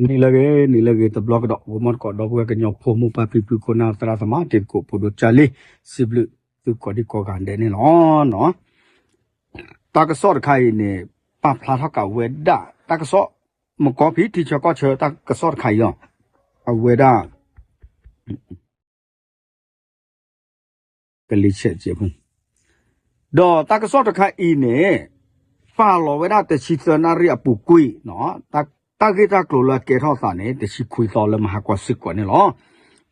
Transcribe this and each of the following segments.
နံၤလၢအဂ့ၤ နံၤလၢအဂ့ၤ တဘျီကဒီး ဂီၤမီတကိး ဒီပုၢ်ဝဲၢ်ကညီဖိ မိၢ်ပၢ်ဖံဖု ခိၣ်နၢ် သရၣ်သမါ တံၤသကိး ဖိဒိၣ်ကၢ်လံ, စံးဘျုးသုကိးဒံကိးဂၤဒဲးန့ၣ်လီၤ. တၢ်ကစီၣ်တခါအံၤန့ၣ် ပာ်ဖျါထီၣ်က့ၤဝဲဒၣ် တၢ်ကစီၣ် မကီဖံးထံဆၢကီၢ်ဆၢ တၢ်ကစီၣ်တခါအံၤလီၤ. အဝဲဒၣ် ကလံၤဆဲးကဲးဖိ ဒီးတၢ်ကစီၣ်တခါအံၤန့ၣ် ပာ်လီၤဝဲဒၣ်တဆံသၢနၣ်ရံၣ်အပူၤကွံာ်, တၢ်ဂ့ၢ်တၢ်ကျိၤလၢအကဲထီၣ်သးန့ၣ် တဆံခွံသီလၢမဟါခီစ့ၢ်ကီးန့ၣ်လီၤ.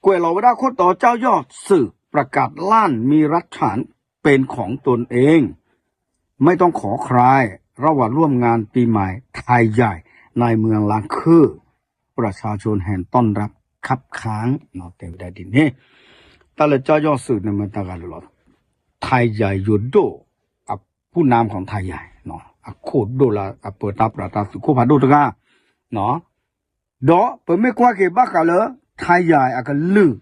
ကွဲးလီၤဝဲဒၣ်ခိၣ်တီ ကၠီၣ်ယီၣ်သုး ประกาศลั่น มีรัฐฉานเป็นของตนเอง ไม่ต้องขอใคร ระหว่างร่วมงานปีใหม่ไทยใหญ่ในเมืองล้างเคอร์ ประชาชนแห่ต้อนรับคับขัง တဲဝဲဒၣ်ဒ်န့ၣ်. တၢ်လၢကၠီၣ်ယီၣ်သုးန့ၣ်မ့ၢ်တၢ်ဂၤလၢာ်လီၤ. ไทยใหญ่ ယိၤဒိၣ် အ ผู้นำของไทยใหญ่ အခိၣ်ဒိၣ်လၢအပၢတၢ်ပြးတၢ်သုးခိၣ်ဖးဒိၣ်တဂၤ ဒီးပမ့ၢ်ကွၢ်က့ၤဘၣ်ဃးလၢ ไทยใหญ่ အကလုာ်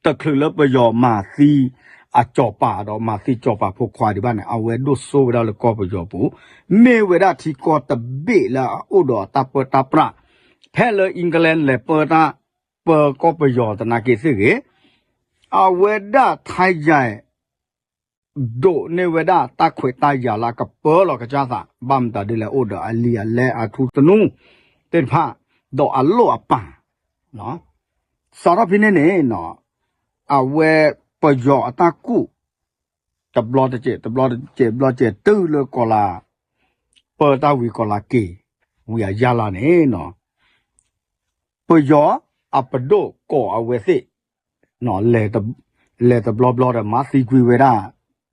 တချုးလၢပယီၤမၤသံအစီၤပၤဒီးမၤသံစီၤပၤဖိခွါဒံးဘၣ်န့ၣ် အဝဲဒိၣ်စိဝဲဒၣ်လၢကီၢ်ပယီၤပူၤ, မ့ၢ်ဝဲဒၣ်ထံကီၢ်တဘ့ၣ်လၢအအိၣ်ဒီးအတၢ်ပၢတၢ်ပြး, ဖဲလၢ England လဲၤပၢတၢ် ပၢကီၢ်ပယီၤသနာ်က့သ့ၣ်ဂ့ၤ, အဝဲဒၣ် ไทยใหญ่ ဒိးန့ၢ်ဝဲဒၣ်တၢ်ခွဲးတၢ်ယာ်လၢအကပၢလီၤကစၢ်သး ဘၣ်မတၤဒ်လဲၣ်အိၣ်ဒီးအလံာ်အလဲၢ်အထူသနူသ့ၣ်တဖၣ်, ဒီးအလိၣ်အပၢ်, စးထီၣ်ဖဲန့ၣ်န့ၣ် အဝဲပယီၤအတၢ်ကူၣ် တဘျီတစဲး တဘျီတစဲး ဘျီစဲးတုၤလၢကီၤလၤ ပၢတၢ်ဝံၤကီၤလၤက့ၤ ဝံၤအယါလါန့ၣ် ပယီၤအပဒိၣ်ကိးအဝဲသ့ၣ် လဲၤတဘျီဘျီဒီး မၤသံကွံာ်ဝဲဒၣ်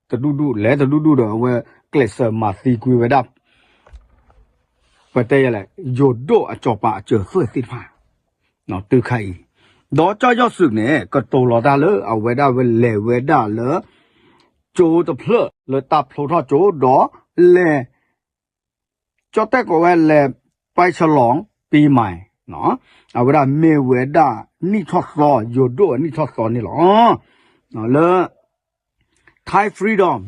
တဒူၣ်ဒူၣ် လဲၤတဒူၣ်ဒူၣ်ဒီး အဝဲကျဲးစၢးမၤသံကွံာ်ဝဲဒၣ် ပတဲယဲလဲၣ် ယိၤဒိၣ်အစီၤပၤအစၢၤသွဲၣ်သ့ၣ်တဖၣ် တုၤခါအံၤ, ဒီးကၠီၣ်ယီၣ်သုးန့ၣ် ကတိၤလီၤတၢ်လၢအဝဲဒၣ်ဝဲလဲၤဝဲဒၣ်လၢ ကၠိတဖျၢၣ်လၢတၢ်ဖျိထီၣ်ကၠိ ဒီးလဲၤ ကၠီၣ်တဲၣ်ကိးဝဲလဲၤ ไปฉลองปีใหม่ အဝဲဒၣ်မ့ၢ်ဝဲဒၣ်နံၣ်ထီၣ်သီ ယိၤဒိၣ်အနံၣ်ထီၣ်သီန့ၣ်လီၤ. လၢ Thai Freedom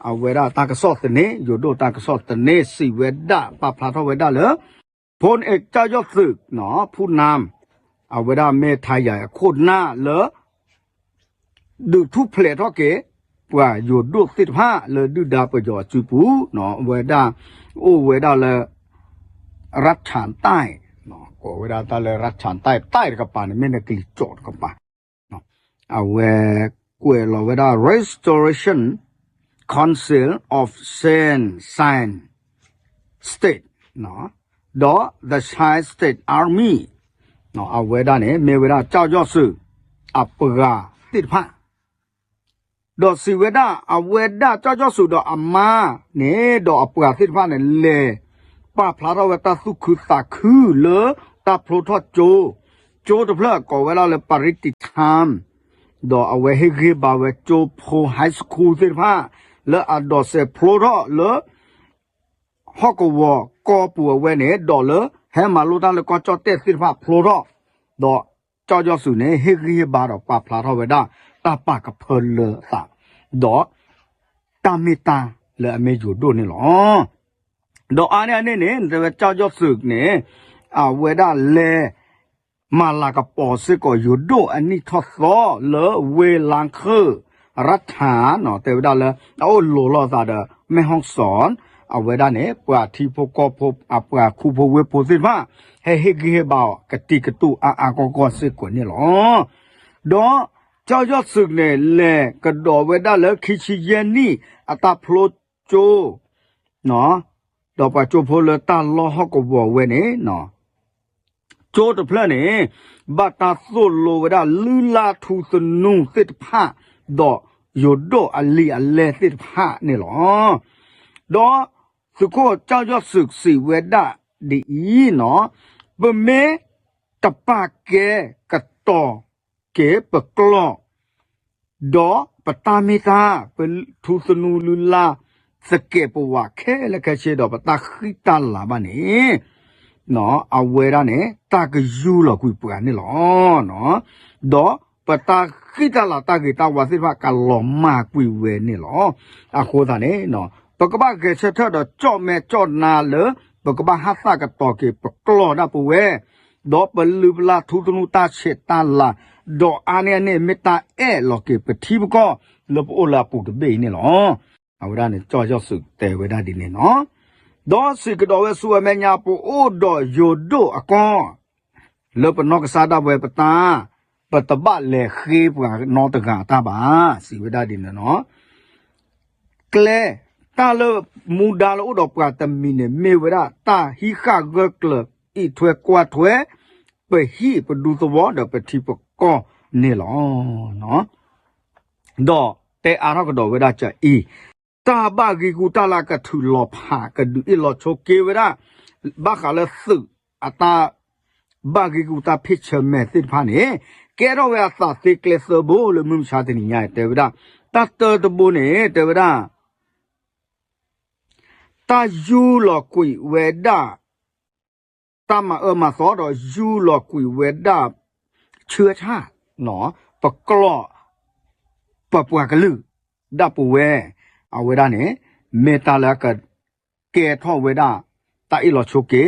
အဝဲဒၣ်တၢ်ကစီၣ်သန့ ယိၤဒိၣ်တၢ်ကစီၣ်သန့ စံးဝဲဒၣ် ပာ်ဖျါထီၣ်ဝဲဒၣ်လၢ ဖိန့ၣ် ကၠီၣ်ယီၣ်သုး ဖူနမ် အဝဲဒၣ်မ့ၢ်ထါယၤအခိၣ်နၢ်လၢ ဒုးထူၣ်ဖျဲးထီၣ်က့ၤ ပှၤယိၤဒိၣ်သ့ၣ်တဖၣ်လၢဒုၣ်ဒါပယီၤအစုပူၤ အဝဲဒၣ် အိၣ်ဝဲဒၣ်လၢ ရၢၣ်ထၣ်တၢ် ကိးဝဲဒၣ်တၢ်လၢရၢၣ်ထၣ်တၢ် တၢ်တကပၤန့ၣ် မ့ၢ်နကလံၤကၠီၣ်တကပၤ အဝဲကွဲးလီၤဝဲဒၣ် Restoration Council of Shan State ဒီး the Shan State Army အဝဲဒၣ်န့ၣ် မ့ၢ်ဝဲဒၣ်ကၠီၣ်ယီၣ်သုး အပှၤသ့ၣ်တဖၣ် ဒီးစံးဝဲဒၣ် အဝဲဒၣ်ကၠီၣ်ယီၣ်သုးဒီးအမါန့ၣ် ဒီးအပှၤသ့ၣ်တဖၣ်န့ၣ် လဲၤပာ်ဖျါထီၣ်ဝဲတၢ်သူၣ်ခုသးခုလၢတၢ်ဖျိထီၣ်ကၠိ, ကၠိတဖျၢၣ်ကိးဝဲဒၣ်လၢ ပရံတံထၢမ် ဒီးအဝဲဟ့ၣ်ဂံၢ်ဘါဝဲကၠိဖိ high school သ့ၣ်တဖၣ် လၢအဒိးစဲးဖျိထီၣ်လၢ ဟီၣ်ကဝီၤကီၢ်ပူၤအဝဲန့ၣ် ဒီးလၢဟဲမၤလိတၢ်လၢကီၢ်ကၠီၣ်တဲၣ်သ့ၣ်တဖၣ်ဖျိထီၣ်, ဒီးကၠီၣ်ယီၣ်သုးန့ၣ် ဟ့ၣ်ဂံၢ်ဟ့ၣ်ဘါဒီးပာ်ဖျါထီၣ်ဝဲဒၣ် တၢ်ပာ်ကဖၢလၢအသး, ဒီး တၢ်မ့ၢ်တၢ်လၢအမ့ၢ်ယိၤဒိၣ်န့ၣ်လီၤ. ဒီးအါန့ၢ်အန့ၣ်န့ၣ် တဲဝဲကၠီၣ်ယီၣ်သုးန့ၣ် အဝဲဒၣ်လဲၤ မၤလၤကပီၤစ့ၢ်ကီးယိၤဒိၣ်အနံၣ်ထီၣ်သီလၢ ဝ့ၢ်လါခၢၣ် ရၢၣ်ထၣ် တဲဝဲဒၣ်လၢ အအိၣ်လိၤလိာ်အသးဒီး မဲၣ်ဟီၣ်စီၣ် အဝဲဒၣ်န့ၣ် ပှၤထံဖိကီၢ်ဖိ အပှၤခူဖိဝ့ၢ်ဖိသ့ၣ်တဖၣ် ဟဲဟ့ၣ်ဂံၢ်ဟ့ၣ်ဘါအီၤ ကတံာ်ကတူာ်အါအါဂီၢ်ဂီၢ်စ့ၢ်ကီးန့ၣ်လီၤ. ဒီးကၠီၣ်ယီၣ်သုးန့ၣ် လဲၤကဒီးဝဲဒၣ်လၢခံဆံယဲၢ်နံၣ် အတၢ်ဖျိကၠိ ဒီးပှၤကၠိဖိလၢတၢ်လီၢ်ဟီၣ်ကဝီၤဝဲန့ၣ် ကၠိတဖျၢၣ်န့ၣ် ဘၣ်တၢ်သိၣ်လိဝဲဒၣ်လုၢ်လၢ်ထူသနူသ့ၣ်တဖၣ် ဒီးယိၤဒိၣ်အလံာ်အလဲၢ်သ့ၣ်တဖၣ်န့ၣ်လီၤ. ဒီးသုးခိၣ်ကၠီၣ်ယီၣ်သုးစံးဝဲဒၣ်ဒ်အံၤ, ပမ့ၢ်တပာ်ကဲကတီၤက့ၤပကျီၢ် ဒီးပတၢ်မ့ၢ်တၢ် ပထူသနူလုၢ်လၢ်သကဲးပဝးခဲလၢာ်ခဲဆ့ဒီး ပတၢ်ဃံတၢ်လၤဘၣ်န့ၣ် အဝဲဒၣ်န့ၣ် တၢ်ကယူၢ်လီၤကွံာ်ပှၤန့ၣ်လီၤ. ဒီးပတၢ်ဃံတၢ်လၤတၢ်ဂ့ၤတၢ်ဝါသ့ၣ်တဖၣ်ကလီၤမၢ်ကွံာ်ဝဲန့ၣ်လီၤ. အဃိသတးန့ၣ် ပကဘၣ်ဂဲၤဆၢထၢၣ်ဒီးကၠီၣ်မဲာ်ကၠီၣ်နါလၢ ပကဘၣ်ဟးသၣ်ကတီၤက့ၤပကျီၢ်ဒၣ်ပဝဲ ဒီးပလုၢ်ပလၢ်ထူသနူတၢ်ဆဲးတၢ်လၤ, ဒီးအါန့ၢ်အန့ၣ်မ့ၢ်တၢ်အဲၣ်လီၤက့ၤပထံပကီၢ်လၢပအိၣ်လၢအပူၤတဘ့ၣ်အံၤန့ၣ်လီၤ. အဝဲဒၣ်န့ၣ် ကၠီၣ်ယီၢ်စုးတဲဝဲဒၣ်ဒ်န့ၣ်လီၤ. ဒီးစံးကဒီးဝဲဆူအမဲာ်ညါ ပအိၣ်ဒီးယိၤဒိၣ်အကီၢ် လၢပနီၢ်ကစၢ်ဒၣ်ဝဲပတၢ်, ပတဘၣ်လဲၤဃ့ပှၤနီတဂၤအတၢ်ဘၣ်, စံးဝဲဒၣ်ဒ်န့ၣ်လီၤ. ကျဲ, တၢ်လၢမူဒါလၢအိၣ်ဒီးပှၤတမံၤန့ၣ် မ့ၢ်ဝဲဒၣ်တၢ်ဟံးဃာ်ဂၢၢ်ကျၢၤ အံးထွဲကွၢ်ထွဲ ပဟံၣ်ပဒူသဝီဒီးပထံပကီၢ်န့ၣ်လီၤ. ဒီးတဲအါထီၣ်ကဒီးဝဲဒၣ်ကအံၤ, တၢ်ဘၣ်ဂ့ၤကူၣ်တၢ်လၢကထုးလီၤဖး ကဒုးအ့ၣ်လီၤဆိးက့ဝဲဒၣ် ဘၣ်ဃးလၢသုးအတၢ်ဘၣ်ဂ့ၤကူၣ်တၢ်ဖ့ၣ်ဆၢမဲာ်သ့ၣ်တဖၣ်န့ၣ် ကဲထီၣ်ဝဲအသးသ့ကျဲသၢဘိလၢမုၢ်မဆါတနံၤညါ တဲဝဲဒၣ်, တၢ်တၢတဘိန့ၣ် တဲဝဲဒၣ် တၢ်ယူၢ်လီၤကွံာ်ဝဲဒၣ် တၢ်မၤအၢမၤသီဒီးယူၢ်လီၤကွံာ်ဝဲဒၣ် ဆၢဆၣ် ပကျီၢ် ပပှၤကလုာ် ဒၣ်ပဝဲ အဝဲဒၣ်န့ၣ် မ့ၢ်တၢ်လၢကကဲထီၣ်ဝဲဒၣ် တၢ်အ့ၣ်လိာ်ဆိးက့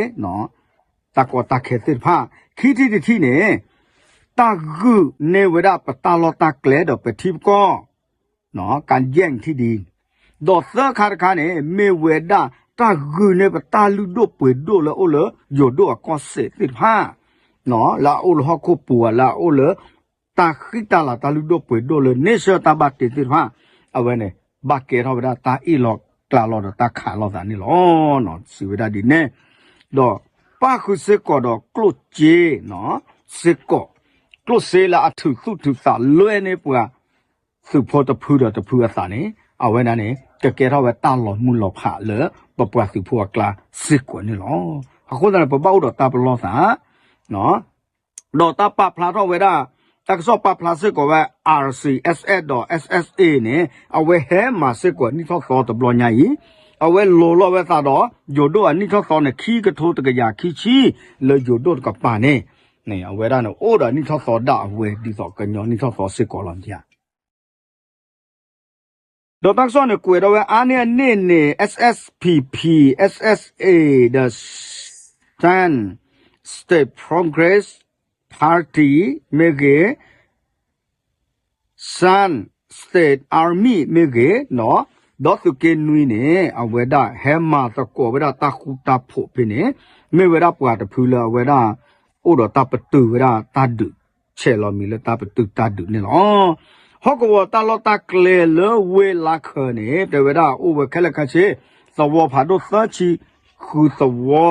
တၢ်ကီတၢ်ခဲသ့ၣ်တဖၣ် ခံထံၣ်တထံၣ်န့ၣ် တၢ်ဂုာ်န့ၢ်ဝဲဒၣ်ပတၢ်လီၢ်တၢ်ကျဲဒီးပထံပကီၢ် ကယဲၢ်ထံၣ်ဒံး, ဒီးသၢခါတခါန့ၣ် မ့ၢ်ဝဲဒၣ် တၢ်ဂုာ်န့ၢ်ပတၢ်လုၢ်ဒိၣ်ပှ့ၤဒိၣ်လၢအိၣ်လၢယိၤဒိၣ်အကီၢ်စဲၣ်သ့ၣ်တဖၣ် လၢအအိၣ်လၢဟီၣ်ခိၣ်ပူၤဧါ လၢအအိၣ်လၢ တၢ်ဃံတၢ်လၤတၢ်လုၢ်ဒိၣ်ပှ့ၤဒိၣ်လၢ nation တၢ်ဘၣ်တ့သ့ၣ်တဖၣ် အဝဲန့ၣ် ဘၣ်ကဲထီၣ်ဝဲဒၣ်တၢ်အ့ၣ်လိာ်ကျဲလိာ်ဒီးတၢ်ခးလိာ်သးန့ၣ်လီၤ. စံးဝဲဒၣ်ဒ်န့ၣ်, ဒီးပၣ်ဃုာ်စ့ၢ်ကီးဒီးကျိၣ်စ့ စ့ၢ်ကီး, ကျိၣ်စ့လၢအထုးသူၣ်ထုးသးလွဲန့ၢ်ပှၤ သုးဖိတဖုဒီးတဖုအသးန့ၣ် အဝဲဒၣ်န့ၣ် ကကဲထီၣ်ဝဲတၢ်လီၤမုၢ်လီၤဖးလၢ ပပှၤသုးဖိအကျါစ့ၢ်ကီးန့ၣ်လီၤ. အဃိသတးန့ၣ် ပဘၣ်အိၣ်ဒီးတၢ်ပလီၢ်သး ဒီးတၢ်ပာ်ဖျါထီၣ်ဝဲဒၣ် တၢ်ကစီၣ်ပာ်ဖျါစ့ၢ်ကီးဝဲ RCSS ဒီး SSA န့ၣ် အဝဲဟဲမၤစ့ၢ်ကီးနံၣ်ထီၣ်သီတဘျီညါအံၤ, အဝဲလိၤလီၤဝဲသးဒီး ယိၤဒိၣ်အနံၣ်ထီၣ်သီန့ၣ် ခံကထိတကယၤခံဆံ လၢယိၤဒိၣ်တကပၤန့ၣ်, အဝဲဒၣ်န့ၣ် အိၣ်ဒီးနံၣ်ထီၣ်သီဒၣ်အဝဲ ဒ်သိးကညီနံၣ်ထီၣ်သီစ့ၢ်ကီးလီၤ. ဒီးတၢ်ကစီၣ်န့ၣ် ကွဲးထီၣ်ဝဲအါန့ၢ်အန့ၣ်န့ၣ် SSPP, SSA ဒီး Shan State Progress Party မ့ၢ်ဂ့ၤ, Shan State Army မ့ၢ်ဂ့ၤ, ဒီးသုးက့နွံန့ၣ် အဝဲဒၣ်ဟဲမၤသကိးဝဲဒၣ်တၢ်ဃူတၢ်ဖိးဖဲန့ၣ် မ့ၢ်ဝဲဒၣ်ပှၤတဖုလၢအဝဲဒၣ် အိၣ်ဒီးတၢ်ပတုာ်ဝဲဒၣ်တၢ်ဒုး ဆဲးလီၤမံၤလၢတၢ်ပတုာ်တၢ်ဒုးန့ၣ်လီၤ. ဟီၣ်ကဝီၤတၢ်လီၢ်တၢ်ကျဲလၢဝ့ၢ်လါခၢးန့ၣ် တဲဝဲဒၣ်အိၣ်ဝဲခဲလၢာ်ခဲဆ့ သဝီဖးဒိၣ်သၢဆံဃုသဝီ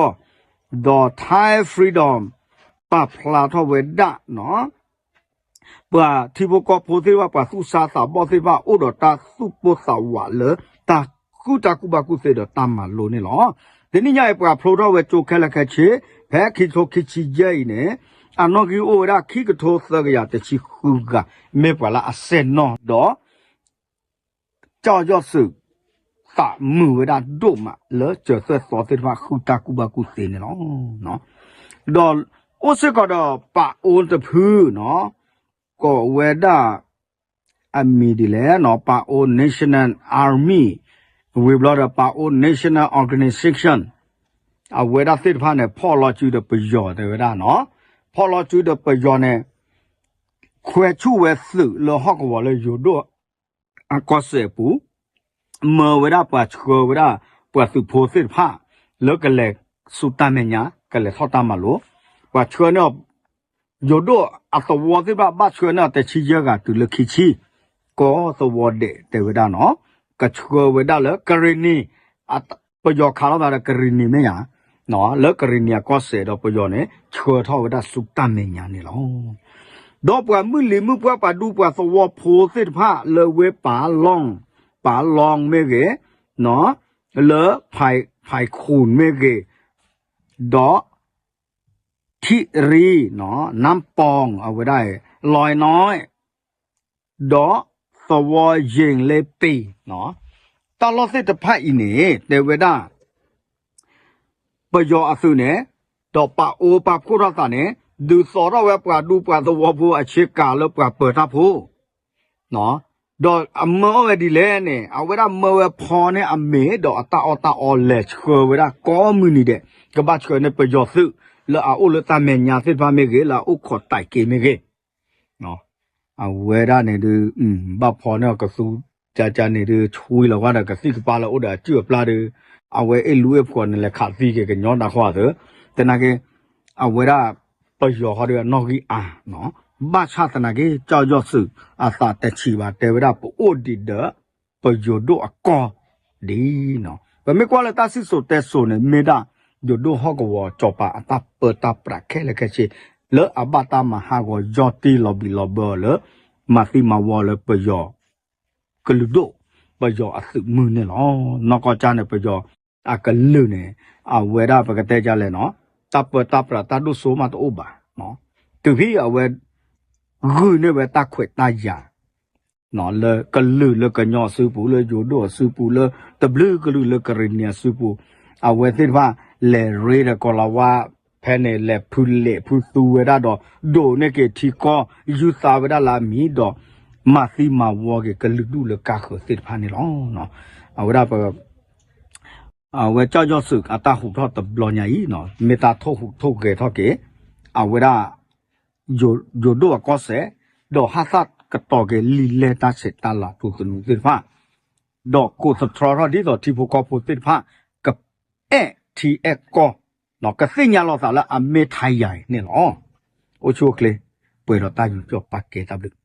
ဒီး Thai Freedom ပာ်ဖျါထီၣ်ဝဲဒၣ် ပှၤထံဖိကီၢ်ဖိသ့ၣ်တဖၣ် ပှၤသူၣ်စၢ်သးဘီၣ်သ့ၣ်တဖၣ် အိၣ်ဒီးတၢ်သူၣ်ပိၢ်သးဝးလၢတၢ်ဃုတၢ်ကူၣ်ဘၣ်ကူၣ်သ့ဒီးတၢ်မၤလိန့ၣ်လီၤ. တနံၣ်ညါအံၤ ပှၤဖျိထီၣ်ဝဲကၠိခဲလၢာ်ခဲဆ့ ဖဲခံကထိခံဆံယဲၢ်အံၤန့ၣ် အနီၣ်ဂံၢ်အိၣ်ဝဲဒၣ်ခံကထိသၢကယၤတဆံဃုဂၤ မ့ၢ်ပှၤလၢအစဲၣ်နီၣ်ဒီး ကၠီၣ်ယီၢ်စုး သးမုာ်ဝဲဒၣ်ဒိၣ်မးလၢစၢၤသွဲၣ်သီသ့ၣ်တဖၣ်ဃုတၢ်ကူၣ်ဘၣ်ကူၣ်သ့န့ၣ်လီၤ. ဒီးအိၣ်စ့ၢ်ကီးဒီးပၣ်အိတဖု ကိးဝဲဒၣ် အမံၤဒ်လဲၣ် ပၣ်အိ National Army ဝံၤဘျီဒီး ပၣ်အိ National Organization အဝဲဒၣ်သ့ၣ်တဖၣ်န့ၣ် ဖီၣ်လီၤစုဒီးပယီၤတဲဝဲဒၣ်နီၤ, ဖီၣ်လီၤစုဒီးပယီၤန့ၣ် ခွဲးဆူၣ်ဝဲသုးလၢဟီၣ်ကဝီၤလၢယိၤဒိၣ်အကီၢ်စဲၣ်အပူၤ, မၢဝဲဒၣ်ပှၤဆှၢဝဲဒၣ်ပှၤသုးဖိသ့ၣ်တဖၣ် လၢကလဲၤဆူတၢ်မဲာ်ညါ ကလဲၤထီၣ်တၢ်မၤလိ, ပှၤဆှၢန့ၢ်အီၤ ယိၤဒိၣ်အသဝီသ့ၣ်တဖၣ် ဘၣ်ဆှၢန့ၢ်အီၤတဆံယဲၢ်ဂၤတုၤလၢခံဆံ, ကီၢ်သဝီဒဲးတဲဝဲဒၣ်နီၤ, ကဆှၢဝဲဒၣ်လၢကရ့ၣ်နံၤ ပယီၤခးလိာ်သးဒီးကရ့ၣ်နံၤမ့ၢ်ဧါ, လၢကရ့ၣ်နံၤအကီၢ်စဲၣ်ဒီးပယီၤန့ၣ် ဆှၢထီၣ်ဝဲဒၣ်ဆူတၢ်မဲာ်ညါန့ၣ်လီၤ. ဒီးပှၤမုၢ်လံၤမုၢ်ပှၢ်ပှၤဒူပှၤသဝီဖိသ့ၣ်တဖၣ်လၢဝ့ၢ်ပၤလီၢ်, ပၤလီၢ်မ့ၢ်ဂ့ၤ, လၢဖဲးခူၣ်မ့ၢ်ဂ့ၤ, ဒီး ထံရံ, နမ်းပါင် အဝဲဒၣ်အံၤ, လွိုင်နိဝ်, ဒီးသဝီယ့ၣ်လ့ပံၤ, တၢ်လီၢ်သ့ၣ်တဖၣ်အံၤန့ၣ် တဲဝဲဒၣ် ပယီၤအသုးန့ၣ် ဒီးပၣ်အိပာ်ဖှိၣ်ထီၣ်သးန့ၣ် ဒုးသိးထီၣ်ဝဲပှၤဒူပှၤသဝီဖိအဆ့ကၤလၢပှၤပၢၤတၢ်ဖိ ဒီးအမၢအီၣ်ဝဲဒ်လဲၣ်န့ၣ် အဝဲဒၣ်မၢဝဲဖီန့ၢ်အမ့ၤ ဒီးအတၢ်အီၣ်တၢ်အီလဲၤဆှၢဝဲဒၣ်ကိးမုၢ်နံၤဒဲး ကဘၣ်ဆှၢန့ၢ်ပယီၤသုး လၢအအိၣ်လၢတၢ်မဲာ်ညါသ့ၣ်တဖၣ်မ့ၢ်ဂ့ၤ, လၢအအိၣ်ခိးတၢ်က့ၤမ့ၢ်ဂ့ၤ, အဝဲဒၣ်န့ၣ်ဒုး ဘၣ်ဖီန့ၢ်အီၤကသူ ကကန့ၣ်ဒုး ဆွံလီၤဝဲဒီးကသံၣ်ကပၤလၢအိၣ်ဒီးအစုၣ်အပျၢ်ဒီး အဝဲအ့ၣ်လူအ့ၣ်ပှီၤန့ၣ် လဲၤခးသံက့ၤကညီတၢ်ဃီအသး, သနာ်က့ အဝဲဒၣ်ပယီၤဃီဒီးအနီၣ်ဂံၢ်အါ, ဘၣ်ဆၣ်သနာ်က့ ကၠီယီၢ်သုး အသးတဆံးဘၣ် တဲဝဲဒၣ်ပအိၣ်ဒံးဒီး ပယိၤဒိၣ်အကီၢ်ဒ်နီၤ. ပမ့ၢ်ကွၢ်လၢတၢ်စံၣ်စိၤတဲစိၤန့ၣ် မ့ၢ်ဒၣ် ယိၤဒိၣ်ဟီၣ်ကဝီၤစီၤပၤအတၢ်ပၢတၢ်ပြးခဲလၢာ်ခဲဆ့ လၢအဘၣ်တၢ်မၤဟးဂီၤယီၢ်တံၢ်လီၤဘံၣ်လီၤဘၢအီၤလၢ မၤသံမၤဝီလၢပယီၤ ကလုာ်ဒိၣ် ပယီၤအသုးမုၢ်န့ၣ်လီၤ. နီၢ်ကီၢ်ကၠၢ်န့ၣ် ပယီၤအကလုာ်န့ၣ် အဝဲဒၣ်ပကတဲဒ်လဲၣ်နီၤ, တၢ်ပၢတၢ်ပြးတၢ်ဒိၣ်စိမးတအိၣ်ဘၣ်. တုၤဖဲအဝဲ ဂုာ်န့ၢ်ဝဲတၢ်ခွဲးတၢ်ယာ် လၢကလုာ်လၢကညီအစုပူၤ လၢယိၤဒိၣ်အစုပူၤ လၢတဘျုးကလုာ်လၢကရံၣ်နံၣ်အစုပူၤ, အဝဲသ့ၣ်တဖၣ် လဲၤရ့ဒီးကီၤလၤဝါ ဖဲန့ၣ် လဲၤဖုလဲၤဖုသူဝဲဒၣ်ဒီး ဒိးန့ၢ်က့ၤထံကီၢ် ယူၢ်သးဝဲဒၣ်လၢအမံၤဒီး မၤသံမၤဝီက့ၤကလုာ်ဒူၣ်လၢကါဃၢၤသ့ၣ်တဖၣ်န့ၣ်လီၤ. အဝဲဒၣ်ပ အဝဲကၠီယီၢ်သုးအတၢ်ဟူးထီၣ်တဘျီညါအံၤ မ့ၢ်တၢ်ထိၣ်ဟူးထိၣ်ဂဲၤထီၣ်က့ၤ အဝဲဒၣ် ယိၤဒိၣ်အကီၢ်စဲၣ် ဒီးဟးသၣ်ကတီၤက့ၤလံာ်လဲၢ်တၢ်ဆဲးတၢ်လၤထူသနူသ့ၣ်တဖၣ် ဒီးကိးသတြီထီၣ်ဒ်သိးထံဖိကီၢ်ဖိသ့ၣ်တဖၣ် ကအဲၣ်ထံအဲၣ်ကီၢ် ကသ့ၣ်ညါလီၤသးလၢအမ့ၢ်ထဲယၤအံၤန့ၣ်လီၤ. အိၣ်ဆူၣ်အိၣ်ချ့ ပှဲၤဒီးတၢ်ယူးယီၣ်ပာ်ကဲတၢ်ဘျုး